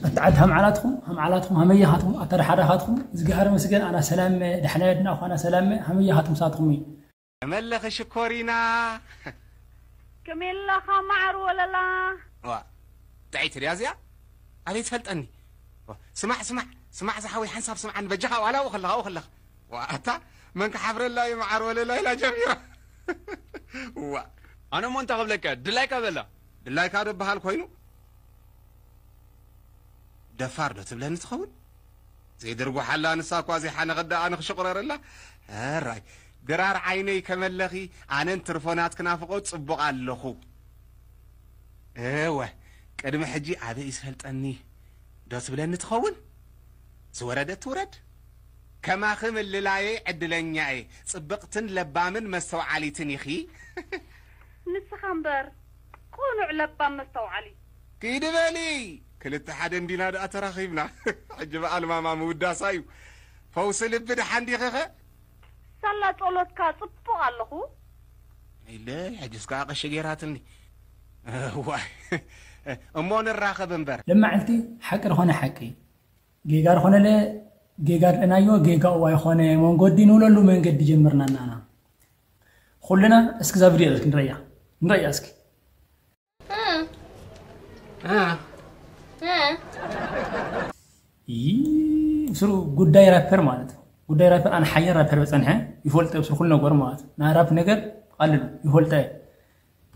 ኣታ ዓድ ሃምዓላትኩም ሃምዓላትኩም ሃመያኻትኩም ኣታ ደሓዳኻትኩም እዝግሃር መስገን ኣና ሰላም ደሕና የድናኹ ኣና ሰላም ሃመያኻትኩም ሳትኩም እዩ። መለኺ ሽኮሪና። ከመይ ኣለኻ መዓር ወለላ? ዋ ጥዕይቲ ድያ እዚኣ? ኣበይ ትፈልጠኒ? ዋ፣ ስማዕ ስማዕ ስማዕ ዝሓወይ ሓንሳብ ስምዓኒ በጃኻ ዋላ ኣብኡ ከለኻ ኣብኡ ከለኻ። ዋ ኣታ መን ክሓብረላ እዩ መዓር ወለላ ኢላ ጀሚራ። ዋ ኣነ እሞ እንታይ ክብለካ ድላይካ በላ። ድላይካ ዶ በሃል ኮይኑ? ደፋር ዶ ትብለኒ ትኸውን? ዘይድርጉሓላ ንሳ እኳ ዘይሓነኸት ደኣ ኣነ ክሽቑረረላ። ሕራይ ድራር ዓይነይ ከመለኺ ኣነን ትርፎናት ክናፍቖ ጽቡቕ ኣለኹ። እወ ቅድሚ ሕጂ ኣበይ ዝፈልጠኒ ዶ ትብለኒ ትኸውን? ዝወረደት ትውረድ። ከማኺ ምልላየይ ዕድለኛ እየ። ጽብቕትን ለባምን መስተውዓሊትን ኢኺ። ንስኻ እምበር ቁኑዕ ለባም መስተውዓሊ። ኪዲ በሊ ክልተ ሓደ እንዲና ደኣ ተራኺብና። ሕጂ በኣል ማማ ምውዳሳ እዩ። ፈውሲ ልቢ ደሓን ዲኺኸ? ሳላ ጸሎትካ ጽቡቕ ኣለኹ። ኢለ ሕጅስ ከኣ ቀሺ ገይራትኒ። ዋይ እሞ ንራኸብ እምበር። ለማዕልቲ ሓቂ ዝኾነ ሓቂ ጌጋ ዝኾነለ ጌጋ ርኢናዮ ጌጋ እዋ ይኾነ መንገዲ ንብለሉ መንገዲ ጀምርና እናና ኩልና እስኪ እዛ ቪድዮ እስኪ ንረያ ንረያ እስኪ ስሩ ጉዳይ ራፐር ማለት ጉዳይ ራፐር ኣነ ሓያል ራፐር በፀንሐ ይፈልጠ ስሩ ኩሉ ነገር ማለት ናይ ራፕ ነገር ቃልሉ ይፈልጠ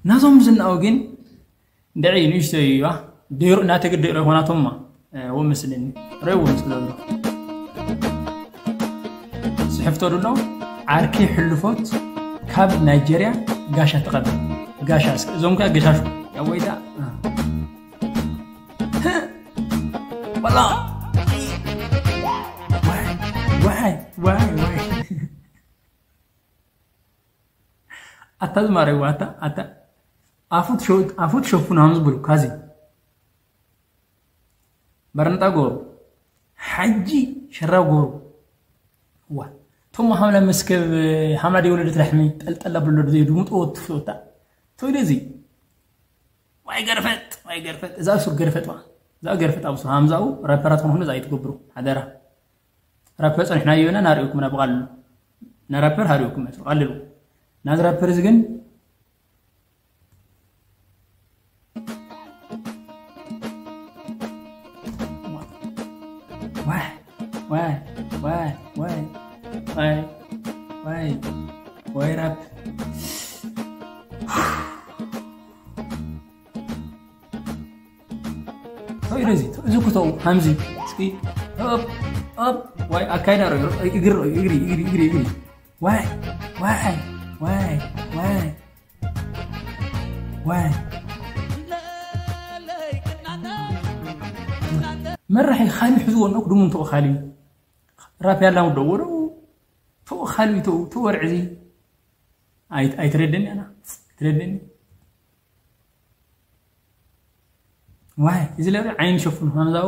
ናዞም ዝናኡ ግን ድዒ ንእሽተይ እዩ ደይሩ እናተግድእ ረኾናቶማ ወ መስለኒ ረእዎ ምስ ዘሎ ስሕፍቶ ድሎ ዓርኪ ሕልፎት ካብ ናይጀርያ ጋሻ ተቐበል ጋሻ እስኪ እዞም ከ ገሻሹ ያወይታ በላ ዋይ ዋይ ዋይ ዋይ ኣታ ዝማረይዋ ኣታ ኣታ ኣፉ ትሸፍኑ ሃም ዝበሉ ካዚ በረንጣ ጎሩ ሓጂ ሸራብ ጎሩ ዋ ቶም ሃምላ መስከብ ሃምላ ደይ ወለደት ላሕሚ ጠልጠላ ብሎ ደይ ድሙጦ ትፍታ ተወደ እዚ ዋይ ገርፈጥ ዋይ ገርፈጥ እዛ ሱር ገርፈጥ ዋ እዛ ገርፈጥ ኣብሱ ሃምዛኡ ራፐራት ኾንኹን እዛ ኣይትገብሩ ሓደራ ራፐር ጸኒሕናዮ ኢና ናርእየኩም ኢና ብቐልሉ ናራፐር ሃሪኡኩም መጽ ቀልሉ ናዚ ራፐር እዚ ግን ዋይ ዋይ ዋይ ዋይ ዋይ ዋይ ዋይ ራፕ ወይ ደዚ እዚ ክተው ሃምዚ እስኪ ኦፕ ኦፕ ዋይ ኣካይዳ ሮ እግሪ ሮ እግሪ እግሪ እግሪ እግሪ ዋይ ዋይ ዋይ ዋይ ዋይ መራሒ ካሊ ሕዝዎ ነው ክድሙ እንተኡ ካሊ ራፕ ያላ ውደዎ ነው ተኡ ካሊ ተኡ ተወርዕዚ ኣይትረደኒ ኣና ትረደኒ ዋይ እዚ ለብዒ ዓይኒ ሸፍኑ ሃምዛኡ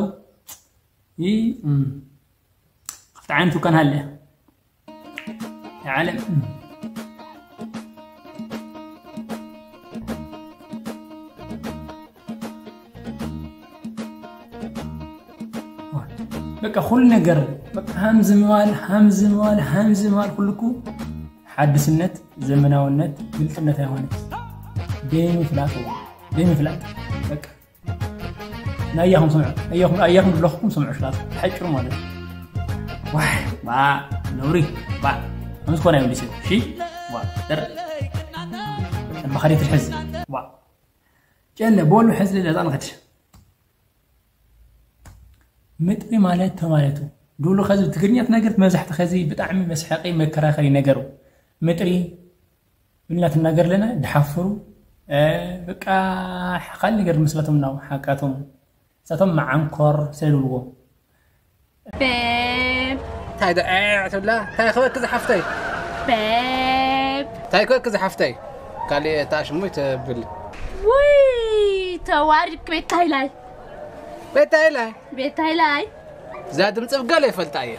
ይ ካብቲ ዓይነቱ ከን ሃለ ዓለም በቃ ኩሉ ነገር በቃ ሃምዚ ምባል ሃምዚ ምባል ሃምዚ ምባል ኩልኩ ሓድስነት ዘመናውነት ግልፅነት ኣይኮነ ደይምፍላጥ ደይምፍላጥ በቃ ናያኹም ስምዑ ኣያኹም ኣያኹም ዝለኹም ስምዑ ሽላት ሓጭሩ ማለት ዋ ዋ ነውሪ ዋ ከምዚ ኮነ ይብልስ እሺ ዋ ደር መኻሪት ሕዝ ዋ ጨለ ቦሉ ሕዝ ለዛ ንኸድ ምጥሪ ማለት ተማለቱ ዱሉ ኸዚ ትግርኛት ነገር መብዛሕቲ ኸዚ ብጣዕሚ መስሐቂ መከራኸሪ ነገሩ ምጥሪ ብልና ትናገር ኣለና ድሓፍሩ በቃ ካልእ ነገር መስላቶም ናው ሓቃቶም እሳቶም መዓንኮር ስለ ዝብልዎ ቤብ እንታይ ደዐዕ ትብላ እንታይ ክበክ ዝሓፍተይ ቤብ እንታይ ክበክ ዝሓፍተይ ካሊእ እታ ሽሙ ይተብል ውይ ተዋሪድክ ቤት ታይላይ ቤት ታይላይ ቤት ታይላይ እዛ ድምፂ ብገለ ይፈልጣ እየ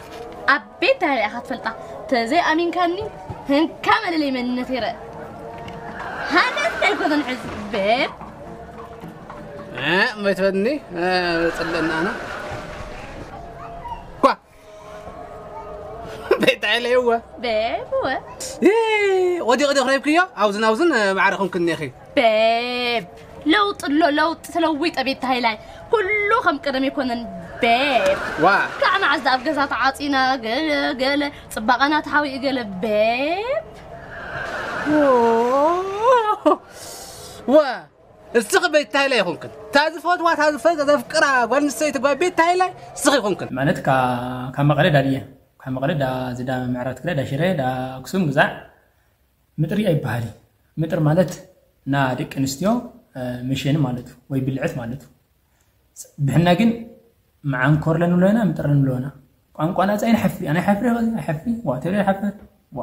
ኣብ ቤት ታይላይ ኢኻ ትፈልጣ ተዘይ ኣሚንካኒ ህንካ መለለይ መንነት ይረ ሃነት ኣይኮነን ሕዚ ቤብ መይትበድኒ ፅለና ኣና ቤት ሓይለይ እወ። ቤብ እወ። ወዲ ወዲ ክረብክዮ ኣብዝን ኣብዝን ማዕረ ኮንክን ኔኺ። ቤብ ለውጥ ኣሎ ለውጥ ተለዊጠ ቤት ሃይላይ ኩሉ ከም ቀደም ይኮነን። ቤብ ዋ ከዓ መዓዝ ኣብ ገዛ ተዓፂና ገለ ገለ ፅባቐና ተሓዊኡ ገለ ቤብ ዋ እስኺ ቤት ሃይላይ ይኹንክን። ታዝፈትዋ ታዝፈ ዘፍቅራ ጓል ንሰይቲ ጓል ቤት ሃይላይ እስኺ ይኹንክን። ማለት ካብ መቐለ ዳልየ ካብ መቐለ ዳ ዝዳ ምዕራብ ትግራይ ዳ ሽረ ዳ ኣክሱም ግዛዕ ምጥሪ ኣይበሃል እዩ። ምጥር ማለት ና ደቂ ኣንስትዮ መሸኒ ማለት እዩ ወይ ብልዕት ማለት እዩ። ብሕና ግን መዓንኮር ለንብሎ ኢና ምጥር ለንብሎ ኢና። ቋንቋና ፃ ይንሓፍር ኣነ ሓፍር ይኸ ሓፍር ዋ ተብለ ሓፍር ዋ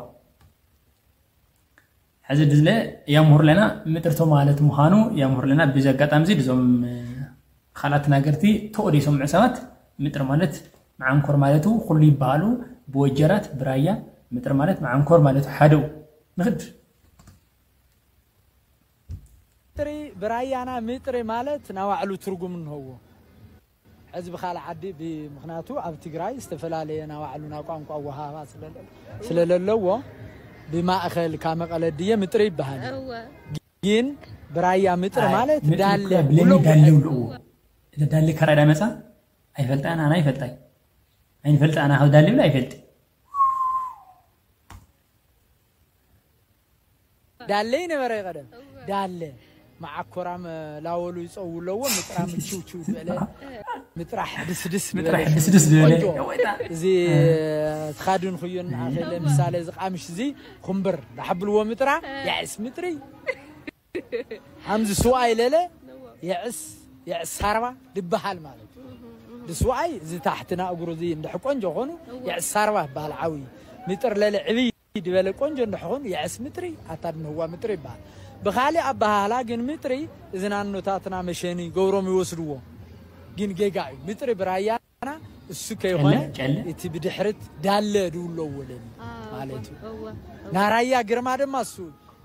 ሕዚ ድዝለ ያምሁር ለና ምጥርቶ ማለት ምዃኑ ያምሁር ለና ብዚ ኣጋጣሚ እዚ ድዞም ካልኣት ተናገርቲ ተወደ ይሰምዑ ሰባት ምጥር ማለት መዓንኮር ማለቱ ኩሉ ይበሃሉ ብወጀራት ብራያ ምጥር ማለት መዓንኮር ማለቱ ሓደው ንኽድ ምጥሪ ብራያና ምጥሪ ማለት ናባዕሉ ትርጉም እንሆዎ ሕዚ ብካል ዓዲ ብምክንያቱ ኣብ ትግራይ ዝተፈላለየ ናባዕሉና ቋንቋ ወሃባ ስለለለዎ ብማእኸል ካመቐለ ድየ ምጥሪ ይበሃል ግን ብራያ ምጥሪ ማለት ዳለ ብለኒ ዳለ ውልዎ እተ ዳለ ካራይ ዳመፃ ኣይፈልጣ ኣና ኣይፈልጣይ ኣይንፈልጣ ኣና ካብ ዳለ ብላ ኣይፈልጥ ዳለ ይነበረ ቀደም ዳለ መዓኮራም ላወሉ ይፀው ኣለዎ ምጥራም ችውችው ዝበለ ምጥራሕ ድስድስ ምጥራሕ ድስድስ ዝበለ እዚ ትኻድን ኩዮ እናኣኸለ ምሳሌ እዚ ቃምሽ እዚ ኩምብር ዳሓብልዎ ምጥራ ያዕስ ምጥሪ ሓምዚ ስዋ ይለለ የዕስ የዕስ ሳርባ ድበሃል ማለት እዩ። ድስዋኣይ እዚ ታሕትና እግሩ እዚ እንድሕ ቆንጆ ኾኑ የዕስ ሳርባ ይበሃል ዓብዪ ምጥር ለለ ዕብይ ድበለ ቆንጆ እንድሕ ኾኑ የዕስ ምጥሪ ኣታ ድንህዋ ምጥሪ ይበሃል። ብኻሊእ ኣበሃህላ ግን ምጥሪ እዚ ናኖታትና መሸኒ ገብሮም ይወስድዎ ግን ጌጋ እዩ። ምጥሪ ብራያና እሱ ከይኾነ ጨለ? እቲ ብድሕርት ዳለ ድውለዎ ለኒ ማለት እዩ። ናራያ ግርማ ድማ እሱ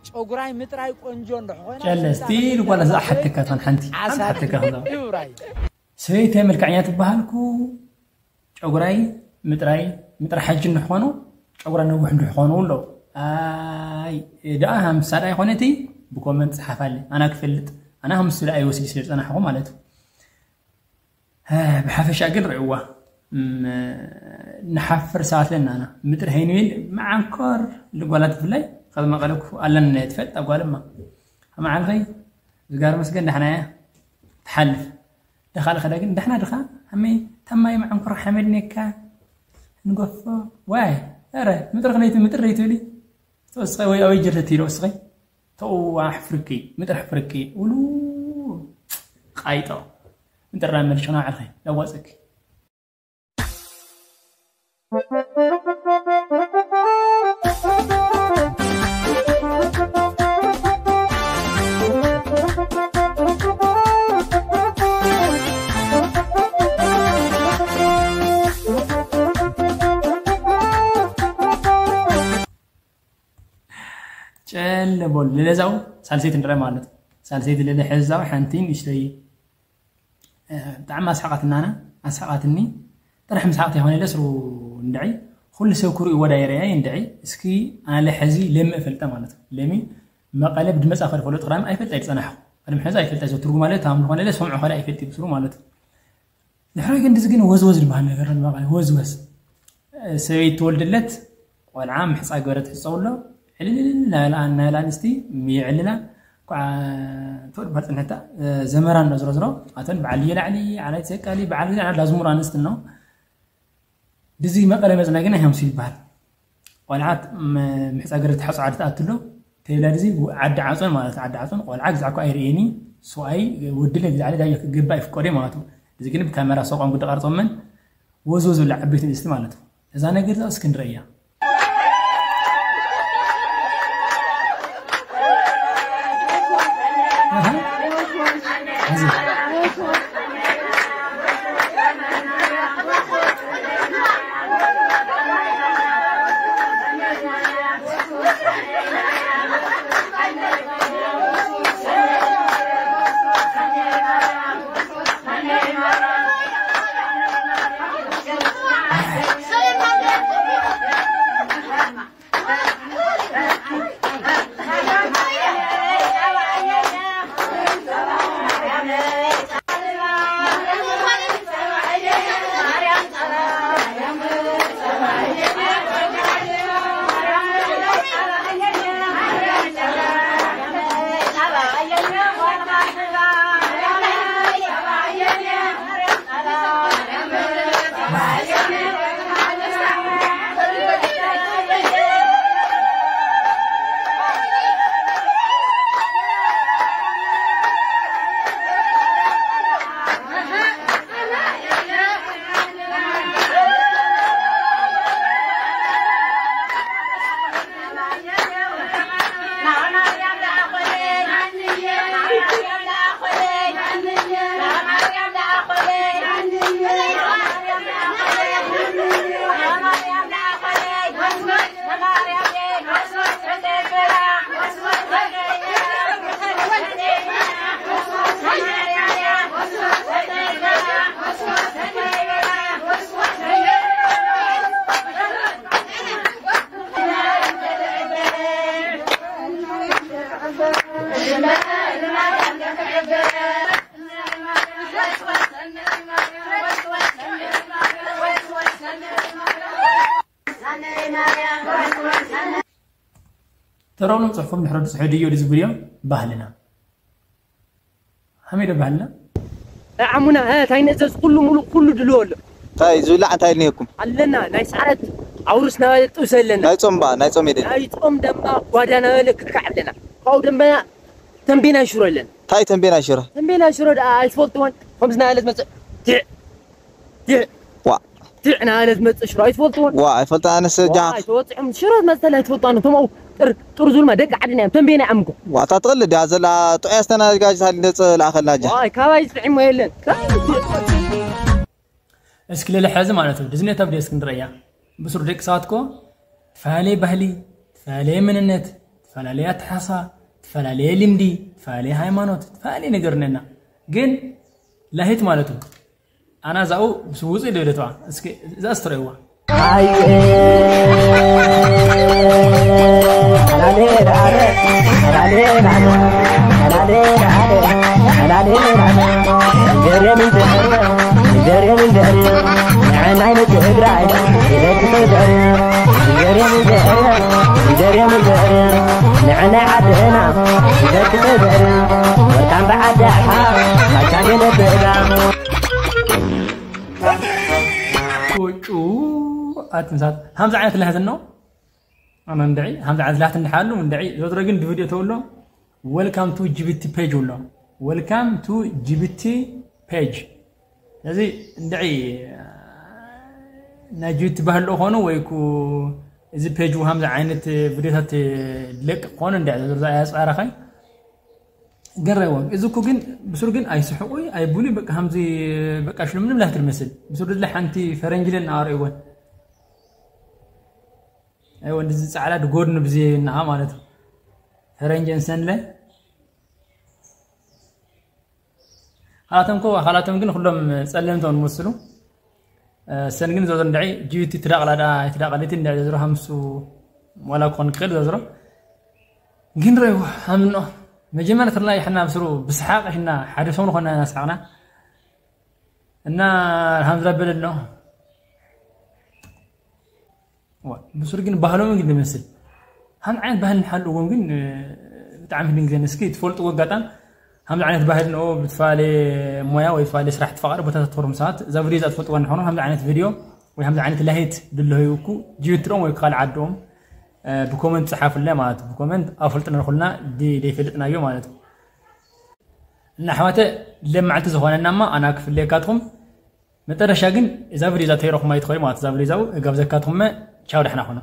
ጨጉራይ ምጥራይ ቆንጆ እንደኾነ ጨለ እስቲ ልጓላ ዝሓተካ ቶን ሓንቲ ሓንቲ ሓተካ ከዛ ይብራይ ሰበይተይ መልክዐኛ ትበሃልኩ ጨጉራይ ምጥራይ ምጥራ ሓጂ እንድኾኑ ጨጉራ ነውሕ እንድኾኑ ኣሎ ኣይ ደኣ ሃምሳ ዳ ይኾነቲ ብኮመንት ጽሓፋለ ኣና ክፈልጥ ኣና ሃምሱ ዳ ኣይወስዲ ስለ ዝጸናሕኹ ማለት እዩ ብሓፈሻ ግን ርእዋ ንሓፍር ሰባት ለናና ምጥሪ ሃይንቤል መዓንኮር ልጓላት ብፍላይ ካብ መቐለኩ ኣለና ትፈልጥ ኣጓልማ መዓልኸይ ዝጋር መስገን ዳሕናያ ትሓልፍ ደኻልኸ ዳግን ዳሕና ድኻ ሃመይ ተማይ መዓንኮር ሓመድ ነካ ንገፎ ዋይ ረ ምጥሪ ክነይቲ ምጥሪ ይትብሊ ተወስኸ ወይ ኣበይ ጀርተ ትይሎ ወስኸይ ተው ኣሕፍርኪ ምጥር ኣሕፍርኪ ውሉ ቃይጦ ምጥር ዳመልሽ ክና ዓልኸ ዳዋፀኪ ጨለ ቦል ልለዛው ሳልሰይቲ ንረ ማለት ሳልሰይቲ ልለ ሕዛው ሓንቲ ንሽተይ ብጣዕሚ ኣስሓቃትናና ኣስሓቃትኒ ጥራሕ ምስሓቅ ተይኮነ ኢለ ስሩ እንድዒ ኩሉ ሰብ ክርኢ ወዳ የረያ እንድዒ እስኪ ኣነ ሕዚ ለሚ እፈልጠ ማለት ለሚ መቐለ ብድመፃ ከድፈለጡ ክዳም ኣይፈልጠ ይፀናሕኩ ቅድሚ ሕዚ ኣይፈልጠ ዘትርጉ ማለት ታም ዝኾነ ኢለ ሰምዑ ከዳ ኣይፈልጥ ይብስሩ ማለት ድሕሪ ግን ድዚ ግን ወዝወዝ ዝበሃል ነገር ንመቐለ ወዝወዝ ሰበይቲ ትወልድለት ቆልዓ ምሕፃ ገበረ ትሕፀው ኣሎ ዕልልል ናይላ ናይላ ኣንስቲ የዕልላ ኳ ተወድ ባል ፅንሕታ ዘመራ እንዶ ዝሮ ዝሮ ኣተን በዓል የላዕሊ ዓላይ ተሰቃሊ በዓል ግዜ ዓላ ዝሙር ኣንስቲ ነው ድዚ መቐለ መፅና ግን ኣይሃምሱ ይበሃል ቆልዓ ምሕፃ ገበረ ትሓፁ ዓዲ ትኣትሎ ተይብላ ድዚ ዓዲ ዓፆን ማለት ዓዲ ዓፆን ቆልዓ ግዛዕኳ ኣይርእየኒ ሰብኣይ ወድለ ግዛዕለ ዳዮ ክግባእ ይፍቀዶ ማለት እዚ ግን ብካሜራ ሰቋም ጉዲ ቀርፆመን ወዝወዝ ብላ ዓበይቲ ንእስቲ ማለት እዛ ነገር እዛ እስኪ ንርእያ ተራውሎም ጽሑፎም ንሕረዱ ጽሑፍ ድዮ ድዚ ቪድዮ ባህልና። ሐሚዶ ባህልና። ኣይ ዓሙና፣ እ፣ እንታይ ንእዘዝ? ኩሉ ሙሉእ፣ ኩሉ ድልዎ ኣሎ። እንታይ ዝብላዕ እንታይ እኒሄኩም? ኣለና፣ ናይ ሰዓረት ኣውርስ ናበለ ጥብሲ ኣለና። ናይ ጾም ባ፣ ናይ ጾም የደሊ። ናይ ጾም ደማ ጓዳ ናበለ ክካዕ ኣለና። ካብኡ ደንበና ተንቤናይ ሽሮ ኣለና። እንታይ ተንቤናይ ሽሮ? ተንቤናይ ሽሮ ደኣ ኣይትፈልጥዎን? ከምዚ ናበለ ትመጽእ። ዲዕ፣ ዲዕ፣ ዋ። ዲዕ ናበለ ትመጽእ ሽሮ ኣይትፈልጥዎን? ዋ፣ ኣይፈልጥ ኣነስ ዋ፣ ጃ። ኣይትወጽዑም። ሽሮ መሰለ ኣይትፈልጡ ኣነ። እቶም ኣብኡ ጥር-፣ ጥር ዝብሉማ ደቂ ዓድና እዮም። ተንቤናይ ዓምኩ። ዋ፣ እታ ትቕልድ እያ ዘላ ጥዑይ ኣስተናጋጅ ታሊ ነጽ ለኣኸልና ጃ። ዋይ፣ ካባይ ዝጥዕሞ የለን። እስኪ ልለ ሕዚ ማለት እዩ። ድዝነት ኣብ ዴስክ ንረእያ። ብሱር ደቂ ሰባት እኮ ተፈላለየ ባህሊ፣ ተፈላለየ መንነት፣ ተፈላለየ ኣተሓሳ፣ ተፈላለየ ልምዲ፣ ተፈላለየ ሃይማኖት፣ ተፈላለየ ነገር እነና። ግን ላሂት ማለት እዩ። ኣና ዛኡ ብስውጽ ኢለ ደተዋ። እስኪ እዛ ስትረይዋ። ኣየ፣ ላሌ ላለ፣ ላሌ ላለ፣ ላሌ ላለ፣ ላሌ ላለ። እንጀሬ ምንጀሬ፣ እንጀሬ ምንጀሬ፣ ንዕናይ ንትግራይ ይደግፍ ዘር። እንጀሬ ምንጀሬ፣ እንጀሬ ምንጀሬ፣ ንዕናይ ዓድና ይደግፍ ዘር። ወርቃም ብዓዲ ኣሓ፣ ማቻ ገለ ብእዳ። ቁጩ ኣትንሳት። ሃምዛ ዓይነት ለህት ነው። ኣነ እንድዒ፣ ሃምዛ ዓይነት ለህት እንድሓሉ እንድዒ፣ ዘድሮ ግን ብቪድዮ ተውሎ፣ welcome to ጂቢቲ page ውሎ። Welcome to ጂቢቲ page። ስለዚ እንድዒ፣ ናይ ጂቢቲ ባህል ኾኑ ወይ ኩ፣ እዚ ፔጅ ሃምዛ ዓይነት ቪድዮታት ለቅ ኾኑ እንድዒ፣ ዘድሮ ኣያ ጻራኸይ። ግን ረይዎ፣ እዚ እኮ ግን ብሱር ግን ኣይስሕቁ፣ ኣይብሉ፣ በቃ ሃምዚ፣ በቃ ሽሉ ምንም ላህት ትመስል። ብሱር ድለ ሓንቲ ፈረንጅ ለን ኣርእይወን። ኣይወ፣ እንደዚ ጻዕዳ ድጎድኑ ብዚ እና ማለት ነው። ፈረንጅ እንሰንለ። ሓላቶም እኮ፣ ሓላቶም ግን ኩሎም ጸለምቶም ዝመስሉ። እ፣ ሰን ግን ዘዝሮ እንድዒ ጂዩቲ ትዳቕላ ደኣ ኣይትዳቐልቲ እንድዒ ዘዝሮ ሃምሱ ዋላ ክኾን ክእል ዘዝሮ። ግን ረይዎ፣ ሃምኖ። መጀመርያ ተላ ይሕና ብስሩ ብስሓቕ ሽና ሓደ ሰው ንኾና እናስሓቕና። እና ሃምዛ በለሎ። ዋ፣ ብሱር ግን ባህሎም ግን ዝመስል። ሃምዚ ዓይነት ባህል ንሓልዎም ግን፣ እ፣ ብጣዕሚ ህድን ግዜ እስኪ ትፈልጥዎ ኣጋጣም ሃምዚ ዓይነት ባህል ንኦ ብትፋለ ሞያ ወይ ትፋለ ስራሕ ትፈቐደ ቦታታት ትኸሩም ሰባት እዛ ቪድዮ እዛ ትፈልጥዋ እንድኾኑ ሃምዚ ዓይነት ቪድዮ ወይ ሃምዚ ዓይነት ላሂት ድለህዩ እኩ ጅብትሮም ወይ ካልእ ዓዶም፣ እ፣ ብኮመንት ጸሓፉልና ማለት ብኮመንት ኣፈልጥና ንኹልና ዲ-፣ ደይፈልጥናዮ ማለት እዩ። እና ኣሕዋተ ለማዕቲ ዝኾነናማ ኣና ክፍለየካትኹም መጠረሻ ግን እዛ ቪድዮ እዛ ተይረኹማ ይትኸሉ ማለት እዛ ቪድዮ እዛ እጋብዘካትኹመ ቻው ደሕና ኹኑ።